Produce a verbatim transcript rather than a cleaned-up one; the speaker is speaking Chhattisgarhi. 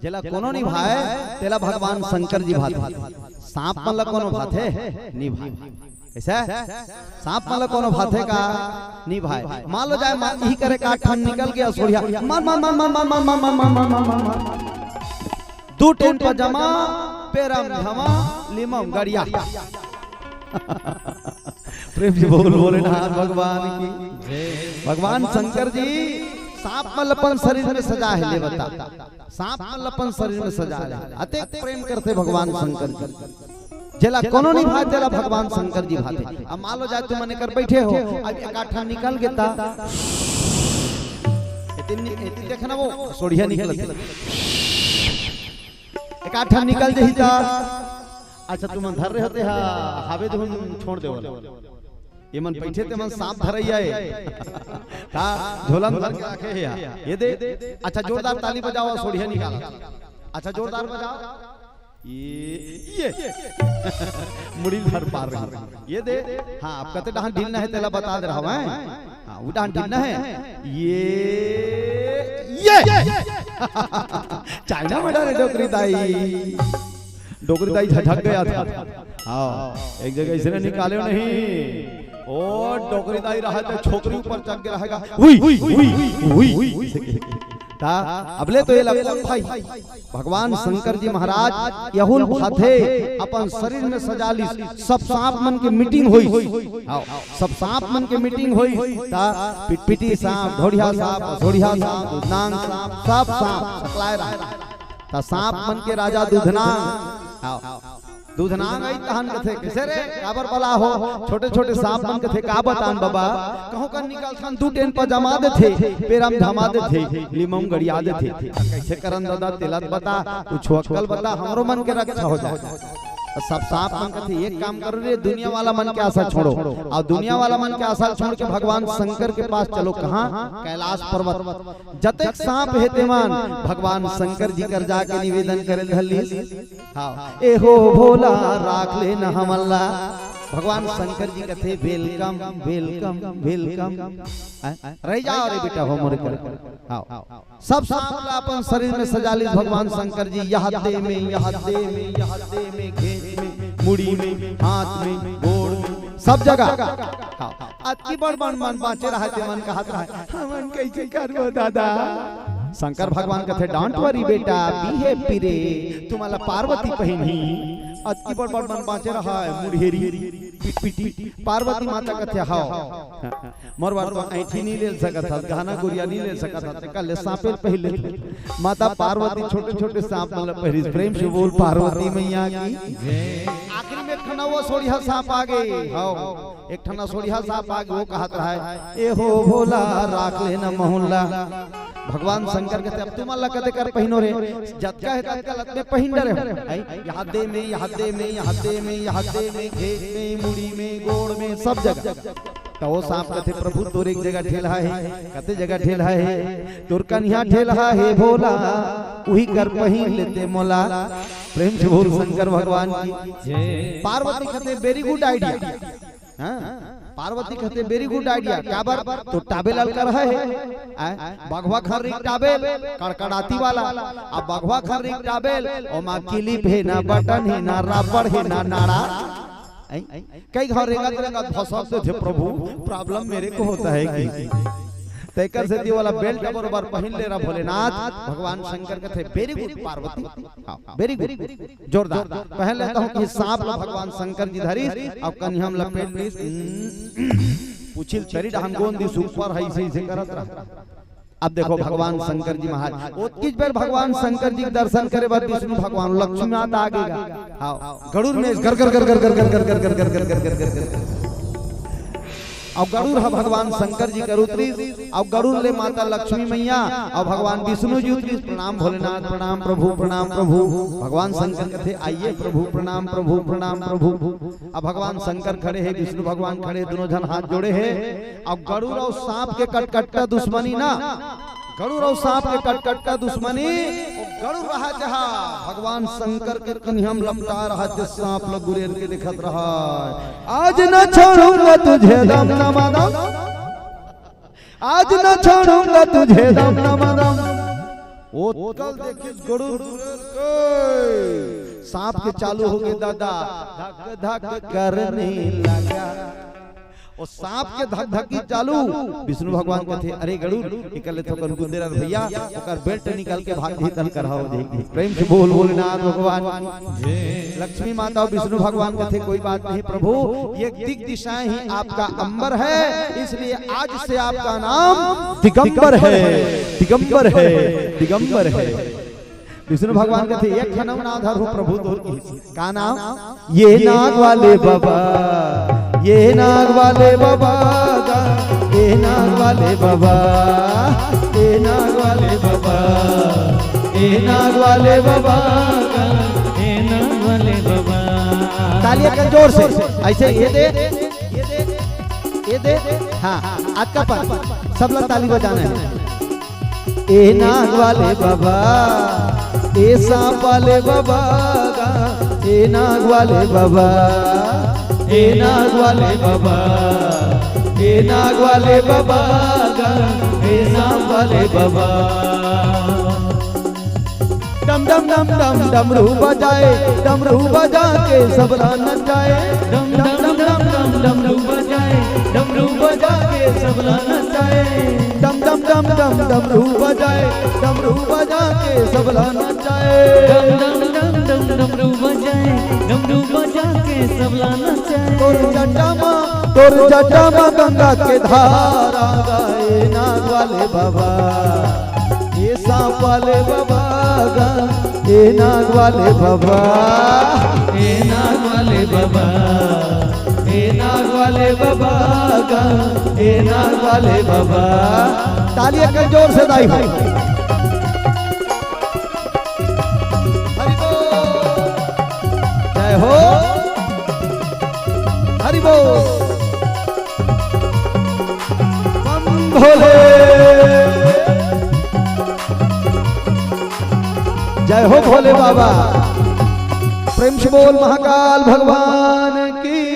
जेला कोनो निभाय, तेला भगवान शंकर जी भाथे। सांप मन ला कोनो भाथे? निभाय। कइसे? सांप मन ला कोनो भाथे का? निभाय। मान लो जाय, मान, इही करे का ठन निकल गे सोड़िया। मार, मार, मार। दू टेन पजामा, पेरम धमा, लिमम गड़िया। प्रेम से बोल भोलेनाथ भगवान की। भगवान शंकर जी सांप मन ल अपन शरीर में सजा हे, ले बता। सांप मन ल अपन शरीर में सजा हे। अतेक प्रेम करथे भगवान शंकर जी। जेला कोनो निभाय, तेला भगवान शंकर जी भाथे। अब मान लो जाय तुमन एकर बइठे हो, अब एकाठा निकल गे ता। एतिन, एतिन देखना वो, सोड़िया निकलत। एकाठा निकल जही ता। अच्छा, तुमन धर रहे होते हा, हावे तो हम छोड़ देवल। ये मन बइठे ते मन सांप धरइया हे। का झोलन धर के रखे हे यार। ये दे। अच्छा, जोरदार ताली बजाओ, सोड़िया निकाल। अच्छा, जोरदार बजाओ। ये, ये। मुड़ी भर पार रही। ये दे। हाँ, अब कते डहान ढीलना हे, तेला बता दे रहा हूँ, हैं? हाँ, वो डहान ढीलना हे। ये, ये। चाइना में डाले डोकरी दाई। डोकरी दाई झटक गया था। हाँ, एक जगह इसने निकाले नहीं। ओ, डोकरी दाई रहा तो छोकरी ऊपर चढ़ के रहेगा। हुई, हुई, हुई, हुई। ता, अबले तो ये लगता भाई। भगवान शंकर जी महाराज यहुल भाथे अपन शरीर में सजा ली। सब सांप मन के मीटिंग होई। हाँ, सब सांप मन के मीटिंग होई। ता पिटपिटी सांप, ढोढ़िया सांप, असोढ़िया सांप, उदनांग सांप, सब सांप सकलाए रहा। ता सांप मन के राजा दूधनांग। हाँ। दूधनांग आई तहन कथे, "कइसे रे, काबर बला हो?" छोटे-छोटे सांप मन कथे, "का बतान बबा, कहूँ कर निकलथन, दू टेन पजामा देथे, पेरम धमा देथे, लिमम गड़िया देथे। कइसे करन ददा, तेला बता, कुछ अक्कल बता, हमरो मन के रक्षा हो जाय।" सब सांप मन कथे, "एक काम करो रे, दुनिया वाला मन के आशा छोड़ो, अउ दुनिया वाला मन के आशा छोड़ के भगवान शंकर के पास चलो।" कहाँ? कैलाश पर्वत। जतेक सांप हे तेमन भगवान शंकर जी कर जाके निवेदन करे धर लिस। हाँ, "ए हो भोला, राख ले न हमन ला।" भगवान शंकर जी कथे, "Welcome, welcome, welcome।" हैं? "रह जाओ रे बेटा हो मोरे कर।" हाँ, सब सांप ला अपन शरीर में सजा लिस भगवान शंकर जी। यह दे में, यह दे में, यह दे में, घेंच में, मुड़ी में, हाथ में, गोड़ में, सब जगह। हाँ, अतकी बड़ बड़ मन बाँचे रहय, ते मन कहत रहय, "हमन कइसे करबो दादा?" शंकर भगवान कथे, "Don't worry बेटा, be happy रे, तुमन ला पार्वती पहिनही।" अतकी बड़ बड़ मन बाँचे रहय, मुड़हेरी, पिटपिटी, पार्वती माता कथे, "हव।" मोर बर तो ऐंठी नइ ले सकत हस, गहना गुरिया नइ ले सकत हस, तेकर ले सांपे ल पहिर ले। माता पार्वती छोटे-छोटे सांप मन ल पहिरिस। प्रेम से बोल पार्वती मैया की। जय। आखिरी में एक ठन अउ सोड़िया सांप आ गे। हव, एक ठन अउ सोड़िया सांप आ गे, वो कहत रहय, "ए हो भोला, राख ले न महूँ ला।" भगवान शंकर कथे, "अब तुमन ला कते कर पहिनो रे, जतका हे ततका लत में पहिन डरे हो।" आई, यह दे में, यह दे में, यह दे में, यह दे में, घेंच में, मुड़ी में, गोड़ में, सब जगह। त ओ सांप कथे, "प्रभु, तोर एक जगह ठेलहा हे, कते जगह ठेलहा हे, तोर कनिहा ठेलहा हे भोला, उही कर पहिन ले ते मोला।" प्रेम से बोल शंकर भगवान की। जय। पार्वती कथे, "Very good idea।" हाँ, पार्वती कथे, "Very good idea।" काबर? तोर टाबेल अलकर हे। आय, बघवा खर्री टाबेल, कड़कड़ाती वाला। अब बघवा खर्री टाबेल, ओमा clip हे ना, बटन हे ना, रबड़ हे ना, नाड़ा। आई? कई घांव रेंगत रेंगत भसक देथे, "प्रभु, problem मेरे को होता है कि?" तेकर सेती वाला belt बरोबर पहिन ले रहा भोलेनाथ। भगवान शंकर कथे, "Very good पार्वती।" हाँ, very good, जोरदार। पहिन लेता हूँ कि सांप ला भगवान शंकर जी धरिस, अब कनिहा म लपेट लिस, पूछिल तरी डहन गोंद दिस, ऊपर हे, अइसे अइसे करत रहा। अब देखो भगवान शंकर जी महाराज, ओतकीच बेर भगवान शंकर जी के दर्शन करे बर विष्णु भगवान, लक्ष्मी माता आ गे गा। हाँ, गरुड़ में गर गर गर गर गर गर गर गर गर गर गर गर गर गर। अउ गरुड़ ह भगवान शंकर जी कर उतरिस, अउ गरुड़ ले माता लक्ष्मी मैया, अउ भगवान विष्णु जी उतरिस। "प्रणाम भोलेनाथ, प्रणाम प्रभु, प्रणाम प्रभु।" भगवान शंकर कथे, "आइए प्रभु, प्रणाम प्रभु, प्रणाम प्रभु।" अब भगवान शंकर खड़े हे, विष्णु भगवान खड़े, दोनों झन हाथ जोड़े हे। अब गरुड़ अउ सांप के कटकट्टा दुश्मनी ना, गरुड़ अउ सांप के कटकट्टा दुश्मनी, वो गरुड़ रहा जहाँ भगवान शंकर के कनिहा म लपटा रहा, जे सांप ल गुरेर के देखत रहा, "आज न छोड़ूंगा तुझे दम दमादम।" आज न छोड़ूंगा तुझे दम दम दम। ओतका ल देखिस गरुड़, सांप के चालू होगे दादा, धक धक करने लगा। ओ सांप के धक धकी चालू। विष्णु भगवान कथे, "अरे गरुड़, एकर ले थोकन गुंदेर भैया, ओकर बेल्ट निकाल के भाग भीतर कराओ।" देख, प्रेम से बोल भोलेनाथ भगवान की। लक्ष्मी माता और विष्णु भगवान कथे, "कोई बात नहीं प्रभु, ये दिग दिशाएं ही आपका अंबर है, इसलिए आज से आपका नाम दिगंबर है, दिगंबर है, दिगंबर है।" विष्णु भगवान कथे, "एक ठन नाम ना धर हो प्रभु तोर की।" का नाम? ये नाग वाले बाबा, ये नाग वाले बाबा गा, ये नाग वाले बाबा, ये नाग वाले बाबा, ये नाग वाले बाबा गा, ये नाग वाले बाबा। तालियां कर जोर से, ऐसे ये दे, ये दे, ये दे, हाँ, अतका पर, सबला ताली बजाना है। ए नाग वाले बाबा, ए सांप वाले बाबा गा, ए नाग वाले बाबा, ए नाग वाले बाबा, ए नाग वाले बाबा गा, ए सांप वाले बाबा। डम डम डम डम डमरू बजाए, डमरू बजा के सबला नचाए। डम डम डम डम डमरू बजाए, डमरू बजा के सबला नचाए। डम डम डम डम डमरू बजाए, डमरू बजा के सबला नचाए। डम डम डम डम डमरू बजाए, डमरू बजा के सबला नचाए। तोर जटा मा, तोर जटा मा गंगा के धारा गा, ए नाग वाले बाबा, ए सांप वाले बाबा गा, ए नाग वाले बाबा, ए नाग वाले बाबा, ए नाग वाले बाबा गा, ए नाग वाले बाबा। तालियां कर जोर से दाई भाई। हरि बोल। जय हो। हरि बोल। बम भोले। जय हो भोले बाबा। प्रेम से बोल महाकाल भगवान की।